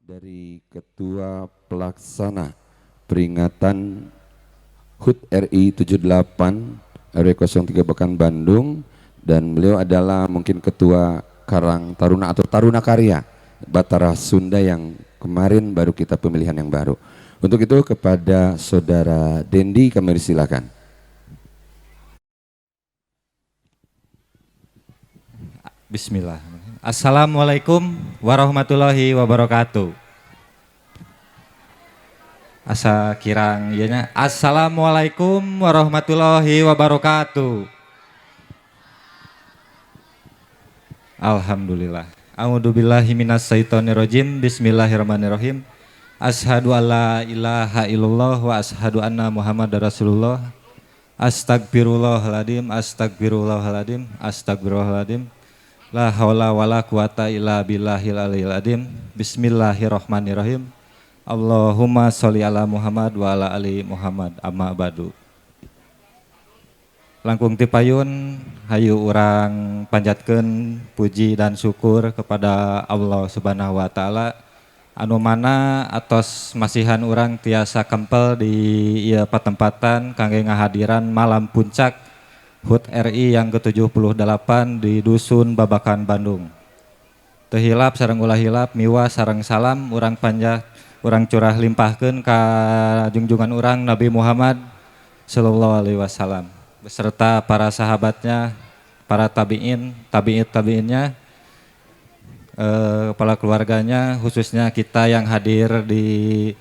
Dari Ketua Pelaksana Peringatan HUT RI 78 RW 03 Babakan Bandung, dan beliau adalah mungkin Ketua Karang Taruna atau Taruna Karya Batara Sunda yang kemarin baru kita pemilihan yang baru. Untuk itu kepada Saudara Dendi kami silakan. Bismillah. Assalamualaikum warahmatullahi wabarakatuh. Asa kirang ieu nya. Assalamualaikum warahmatullahi wabarakatuh. Alhamdulillah. A'udzubillahi minasyaitonirrajim. Bismillahirrahmanirrahim. Asyhadu alla ilaha illallah wa asyhadu anna Muhammadar Rasulullah. Astagfirullahaladzim, astagfirullahaladzim, astagfirullahaladzim. La haula wala quwata illa billahil aliyil azim. Bismillahirrahmanirrahim. Allahumma sholli ala Muhammad wa ala ali Muhammad, amma ba'du. Langkung tipayun hayu urang panjatkeun puji dan syukur kepada Allah Subhanahu wa taala anu mana atos masihan urang tiasa kempel di ieu patempatan kangge ngahadiran malam puncak HUT RI yang ke-78 di Dusun Babakan Bandung. Teu hilap sareng ulah hilap miwa sareng salam urang panjat urang curah limpahkeun ka junjungan urang Nabi Muhammad sallallahu alaihi wasallam beserta para sahabatnya, para tabiin, tabiit tabiinnya, kepala keluarganya, khususnya kita yang hadir di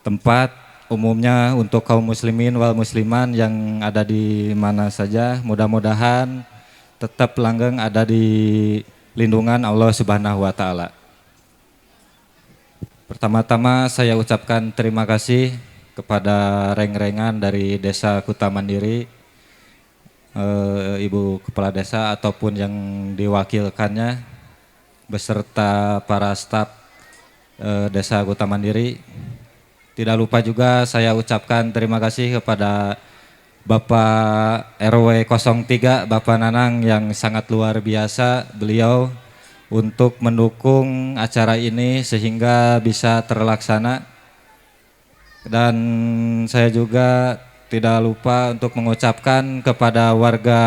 tempat umumnya untuk kaum muslimin wal musliman yang ada di mana saja, mudah-mudahan tetap langgeng ada di lindungan Allah Subhanahu wa taala. Pertama-tama saya ucapkan terima kasih kepada reng-rengan dari Desa Kuta Mandiri, Ibu Kepala Desa ataupun yang diwakilkannya beserta para staf Desa Kuta Mandiri. Tidak lupa juga saya ucapkan terima kasih kepada Bapak RW 03, Bapak Nanang yang sangat luar biasa beliau untuk mendukung acara ini sehingga bisa terlaksana. Dan saya juga tidak lupa untuk mengucapkan kepada warga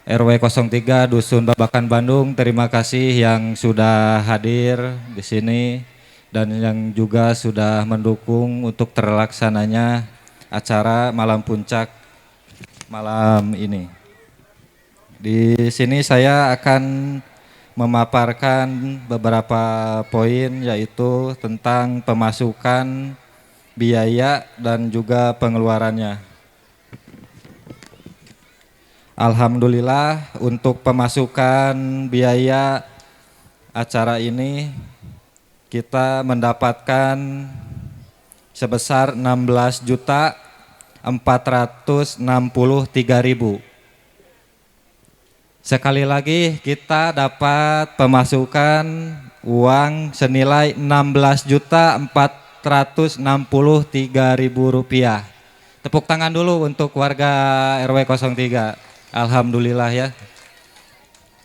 RW 03 Dusun Babakan Bandung, terima kasih yang sudah hadir di sini dan yang juga sudah mendukung untuk terlaksananya acara malam puncak malam ini. Di sini saya akan memaparkan beberapa poin, yaitu tentang pemasukan, biaya, dan juga pengeluarannya. Alhamdulillah untuk pemasukan biaya acara ini kita mendapatkan sebesar 16.463.000. Sekali lagi kita dapat pemasukan uang senilai 16.463.000 rupiah. Tepuk tangan dulu untuk warga RW 03. Alhamdulillah ya.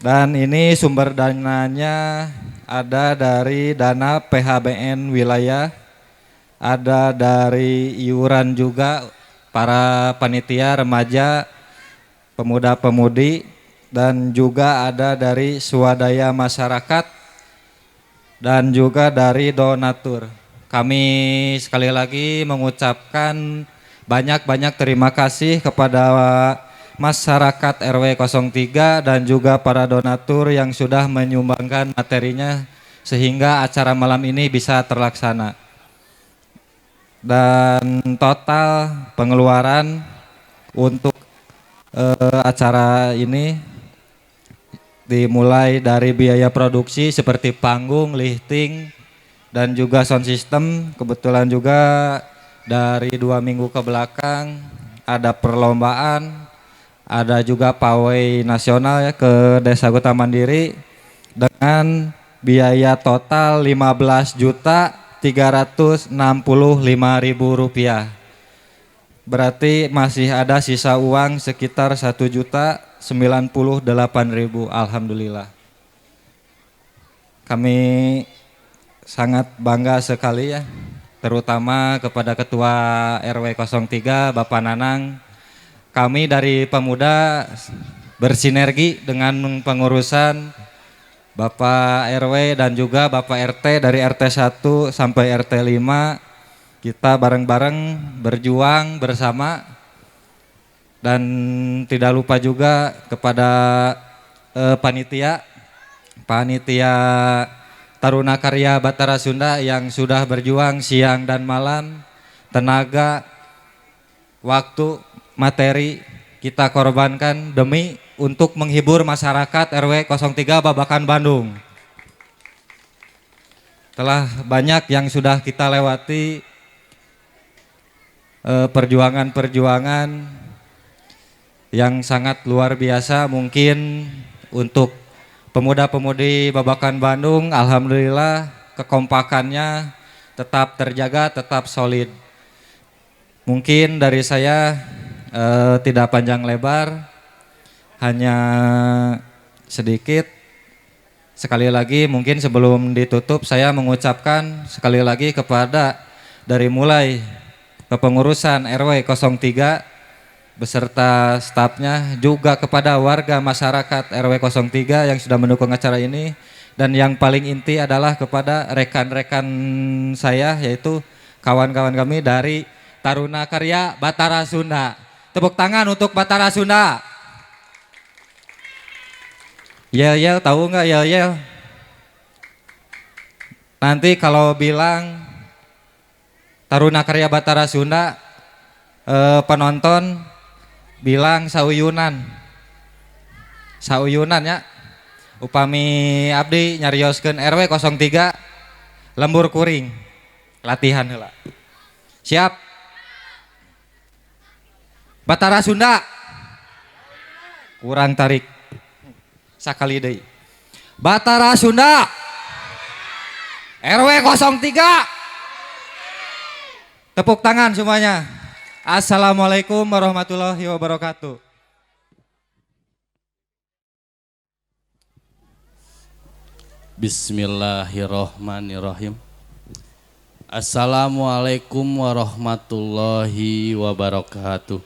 Dan ini sumber dananya ada dari dana PHBN wilayah, ada dari iuran juga para panitia remaja, pemuda-pemudi, dan juga ada dari swadaya masyarakat dan juga dari donatur. Kami sekali lagi mengucapkan banyak-banyak terima kasih kepada masyarakat RW 03 dan juga para donatur yang sudah menyumbangkan materinya sehingga acara malam ini bisa terlaksana. Dan total pengeluaran untuk acara ini dimulai dari biaya produksi seperti panggung, lifting, dan juga sound system. Kebetulan juga dari 2 minggu ke belakang ada perlombaan, ada juga pawai nasional ya ke Desa Kuta Mandiri dengan biaya total 15.365.000 rupiah. Berarti masih ada sisa uang sekitar 1.098.000. Alhamdulillah. Kami Sangat bangga sekali ya, terutama kepada Ketua RW 03 Bapak Nanang. Kami dari pemuda bersinergi dengan pengurusan Bapak RW dan juga Bapak RT dari RT 1 sampai RT 5. Kita bareng-bareng berjuang bersama dan tidak lupa juga kepada panitia panitia Taruna Karya Batara Sunda yang sudah berjuang siang dan malam, tenaga, waktu, materi kita korbankan demi untuk menghibur masyarakat RW 03 Babakan Bandung. Telah banyak yang sudah kita lewati, perjuangan-perjuangan yang sangat luar biasa. Mungkin untuk pemuda-pemudi Babakan Bandung, alhamdulillah kekompakannya tetap terjaga, tetap solid. Mungkin dari saya tidak panjang lebar, hanya sedikit. Sekali lagi, mungkin sebelum ditutup saya mengucapkan sekali lagi kepada dari mulai kepengurusan RW 03 beserta stafnya, juga kepada warga masyarakat RW 03 yang sudah mendukung acara ini, dan yang paling inti adalah kepada rekan-rekan saya, yaitu kawan-kawan kami dari Taruna Karya Batara Sunda. Tepuk tangan untuk Batara Sunda. Yel yel, tahu nggak yel yel? Nanti kalau bilang Taruna Karya Batara Sunda, penonton bilang sauyunan. Sauyunan ya. Upami abdi nyarioskeun RW 03, lembur kuring. Latihan heula. Siap. Batara Sunda. Kurang tarik. Sakali deui. Batara Sunda. RW 03. Tepuk tangan semuanya. Assalamualaikum warahmatullahi wabarakatuh. Bismillahirrahmanirrahim. Assalamualaikum warahmatullahi wabarakatuh.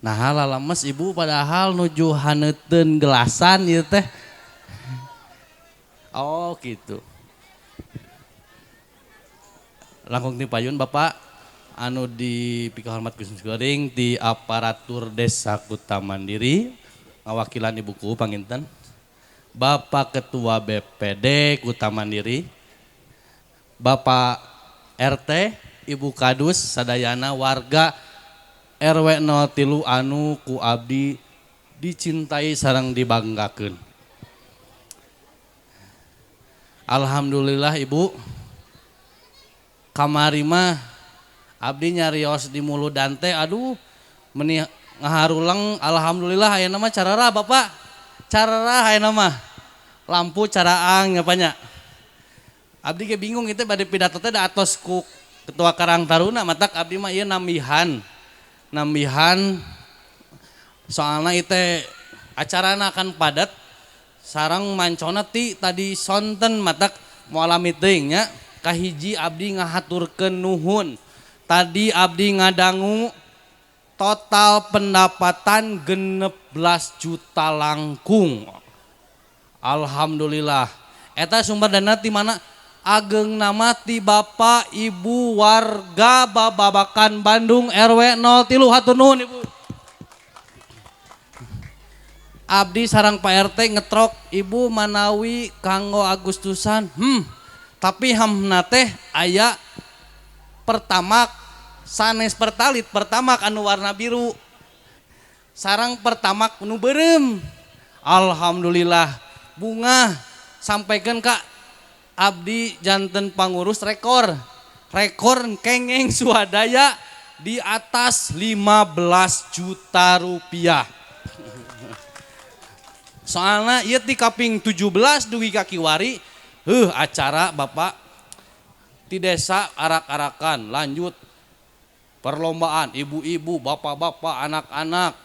Nah, lalemes ibu, padahal nuju haneuteun gelasan ieu teh. Oh gitu. Langkung ti payun Bapak anu dipikahormat ku simkuring di aparatur Desa Kuta Mandiri ngawakilan ibuku panginten, Bapak Ketua BPD Kuta Mandiri, Bapak RT, Ibu Kadus, sadayana warga RW 03 anu ku abdi dicintai sareng dibanggakeun. Alhamdulillah Ibu, kamari mah abdi nyarios di muludan teh, aduh, meni ngaharuleng. Alhamdulillah ayeuna mah cararah, Bapak, cararah ayeuna mah, lampu caraang nya. Abdi ge bingung itu bade pidato teh, da atos ku ketua Karang Taruna. Matak abdi mah ieu nambihan nambihan, soalna itu acarana akan padat sareng mancona ti tadi sonten, matak moal lami teuing nya. Kahiji, abdi ngahaturkeun nuhun. Tadi abdi ngadangu total pendapatan 16 juta langkung. Alhamdulillah. Eta sumber dana ti mana? Ageungna mah ti Bapak Ibu warga Babakan Bandung RW 03. Hatur nuhun, Ibu. Abdi sareng Pak RT ngetrok Ibu manawi kanggo Agustusan. Tapi hamna teh aya Pertamax, sanes Pertalite, Pertamax anu warna biru sareng Pertamax nu beureum. Alhamdulillah bunga sampaikan ka abdi janten pangurus rekor rekor kengeng swadaya di atas 15 juta rupiah. Soalnya ieu ti kaping 17 dugi ka kiwari. Acara Bapak di desa arak-arakan, lanjut perlombaan ibu-ibu, bapak-bapak, anak-anak.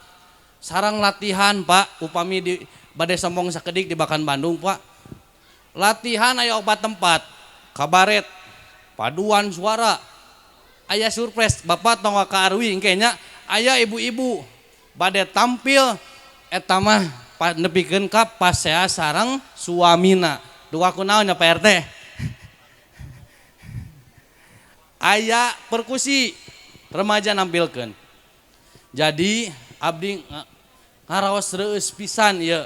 Sarang latihan Pak, upami di bade sombong sakedik di Bakan Bandung Pak. Latihan aya opat tempat, kabaret, paduan suara, aya surprise Bapak tong ka arwi engke nya, aya ibu-ibu bade tampil eta mah nepikeun ka pasea sareng suamina. Duka kunaon nya Pak RT? Aya perkusi remaja nampilkeun. Jadi abdi ngaraos reueus pisan ieu.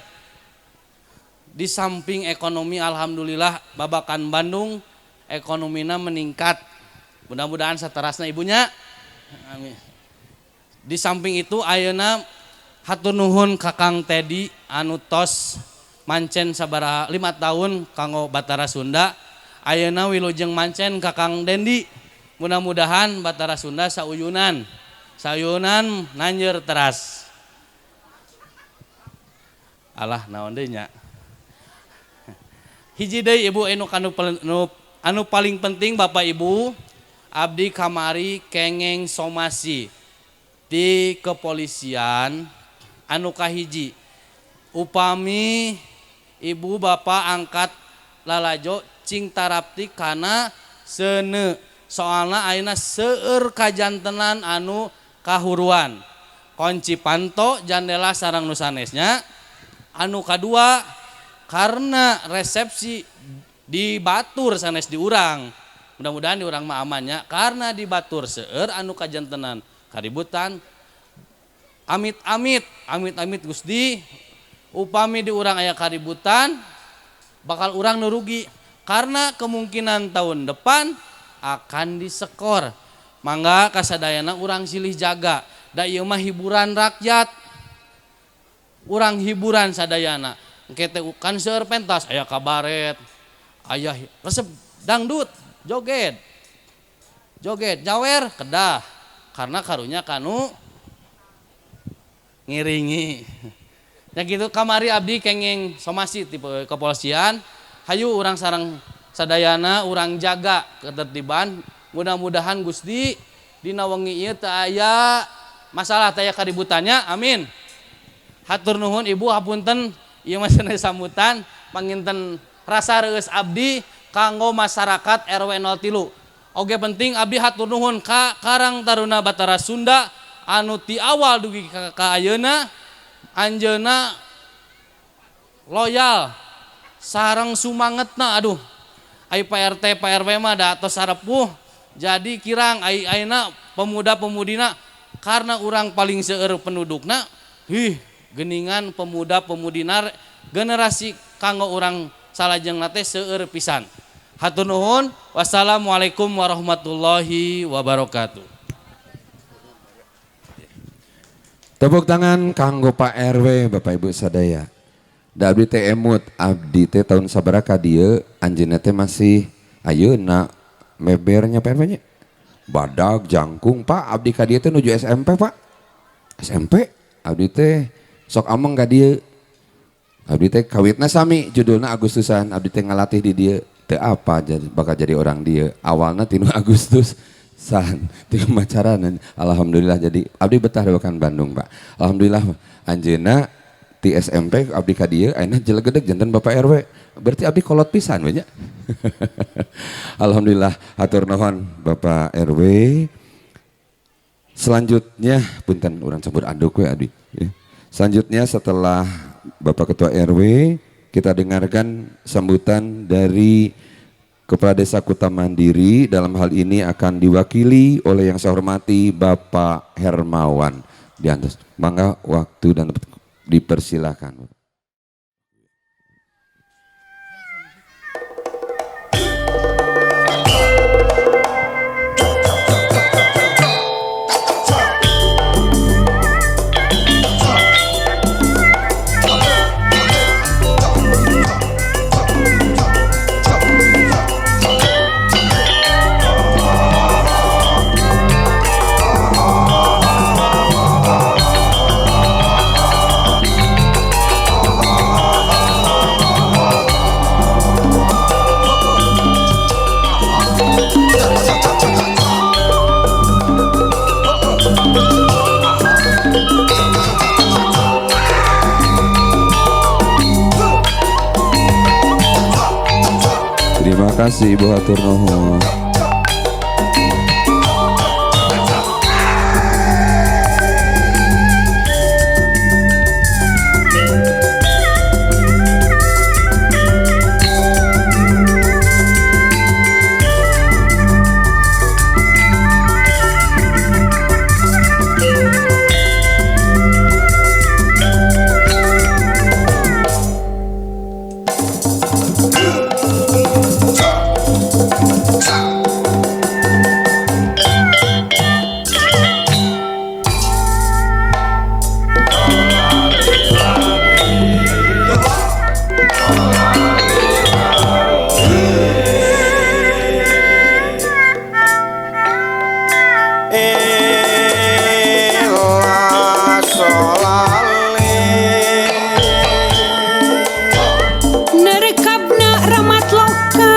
Di samping ekonomi alhamdulillah Babakan Bandung ekonomina meningkat. Mudah-mudahan saterasna ibunya. Amin. Di samping itu ayeuna hatur nuhun ka Kang Teddy anu tos mancen sabaraha 5 tahun kanggo Batara Sunda. Ayeuna wilujeng mancen ka Kang Dendi. Mudah-mudahan Batara Sunda sauyunan. Sauyunan nanjeur teras. Alah naon deui nya. Hiji deui ibu anu paling penting Bapak Ibu, abdi kamari kengeng somasi di kepolisian anu kahiji. Upami ibu bapak angkat lalajo cing tarapti kana seuneu. Soalna ayeuna seueur kajantenan anu kahuruan. Kunci panto jandela sareng nu sanesnya. Anu kadua karena resepsi di batur sanes di urang. Mudah-mudahan di urang mah amannya karena di batur seueur anu kajantenan kaributan. Amit-amit, amit-amit Gusti, upami di urang aya kaributan bakal urang nu rugi karena kemungkinan tahun depan akan disekor. Mangga kasadayana urang silih jaga. Da ieu mah hiburan rakyat. Urang hiburan sadayana. Engke teh kan seueur pentas aya kabaret, aya resep dangdut, joget. Joget nyawer kedah karena karunya kanu ngiringi. Ya gitu kamari abdi kenging somasi tipe kepolisian, hayu urang sareng sadayana urang jaga ketertiban. Mudah-mudahan Gusti dina wengi ieu teu aya masalah teu aya kaributannya, amin. Hatur nuhun ibu hapunten ieu mah sanes sambutan panginten rasa reueus abdi kanggo masyarakat RW 03. Oge penting abdi hatur nuhun ka Karang Taruna Batara Sunda anu ti awal dugi ka ayeuna anjeunna loyal sareng sumangetna. Aduh ai Pak RT Pak RW mah da atos sarepuh jadi kirang ai ayeuna pemuda-pemudina karena urang paling seueur pendudukna hih geningan pemuda-pemudina generasi kanggo urang salajengna teh seueur pisan. Hatur nuhun, wassalamualaikum warahmatullahi wabarakatuh. Tepuk tangan kanggo Pak RW Bapak Ibu sadaya. Da abdi teh emut, abdi teh tahun sabaraha ka dieu anjeunna teh masih ayeuna mebernya Pak RW nya. Badag jangkung Pak, abdi ka dieu teh nuju SMP Pak. SMP abdi teh sok ameng ka dieu. Abdi teh kawitna sami judulna Agustusan, abdi teh ngalatih di dieu. Teu apa jadi bakal jadi orang dieu. Awalna tinu Agustus san tinu macarana. Alhamdulillah jadi abdi betah di Bakan Bandung Pak. Alhamdulillah anjeunna ti SMP abdi ka dieu ayeuna jelegedeg janten Bapak RW. Berarti abdi kolot pisan we nya. Alhamdulillah hatur nuhun Bapak RW. Selanjutnya punten urang campur aduk we abdi. Selanjutnya setelah Bapak Ketua RW kita dengarkan sambutan dari Kepala Desa Kuta Mandiri, dalam hal ini akan diwakili oleh yang saya hormati Bapak Hermawan. Diantos, mangga waktu dan tempat dipersilakan. Terima kasih Ibu, hatur nuhun. Nerekabna ramat loka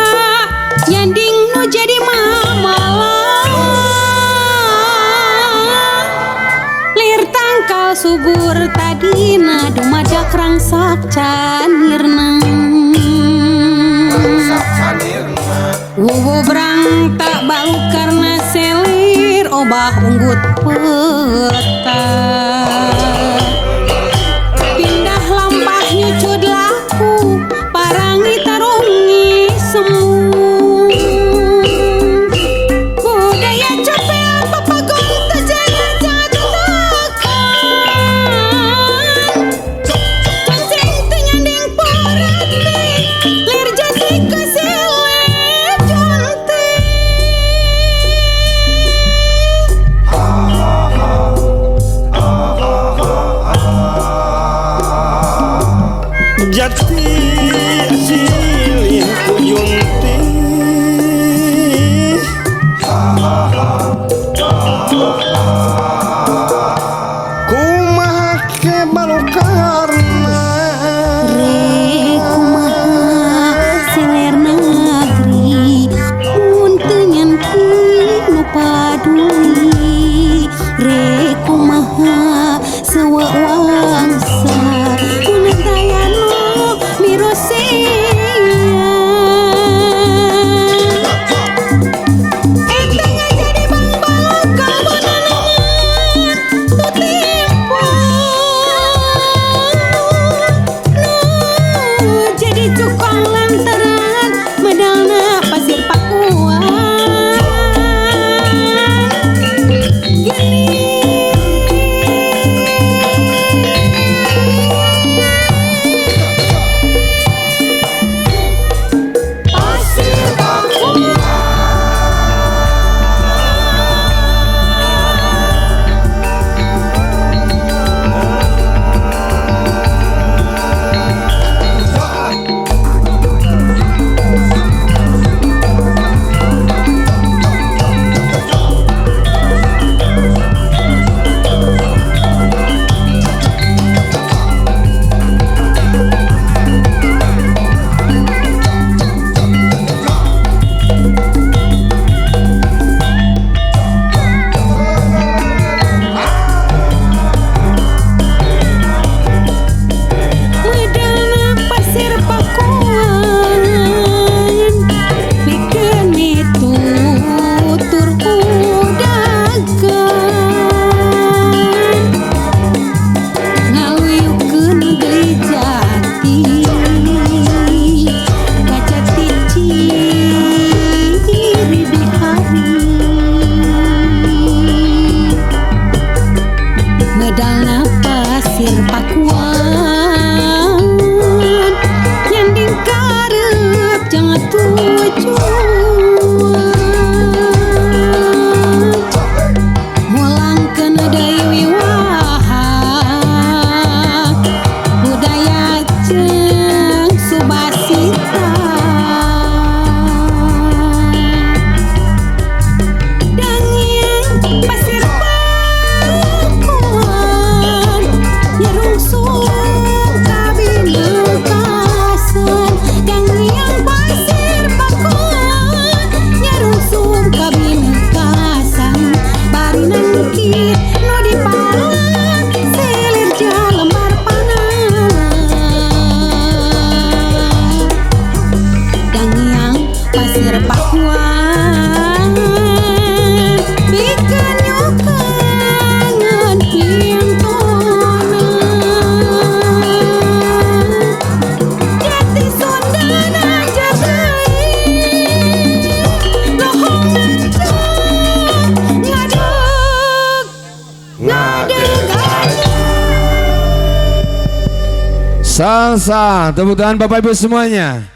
nyanding nu jadi mamala lir tangkal subur tadina dumadak rangsak canirna wuwu brang tak baluk karena selir obah unggut peta pindah lampah nyucud laku parangi tarungi semu budaya cepel papagong tejana catakan conceng teu nyanding porati lir jati kesile jonti. Jati silih ku junti kumaha ke balukarna Re kumaha seler negeri mun teu nyanti nu paduli re kumaha sewa wangsa mun taya nu mirosia eta ngajadi bangbalok kabonanaman tu tempo. Salsa, tepuk tangan Bapak Ibu semuanya.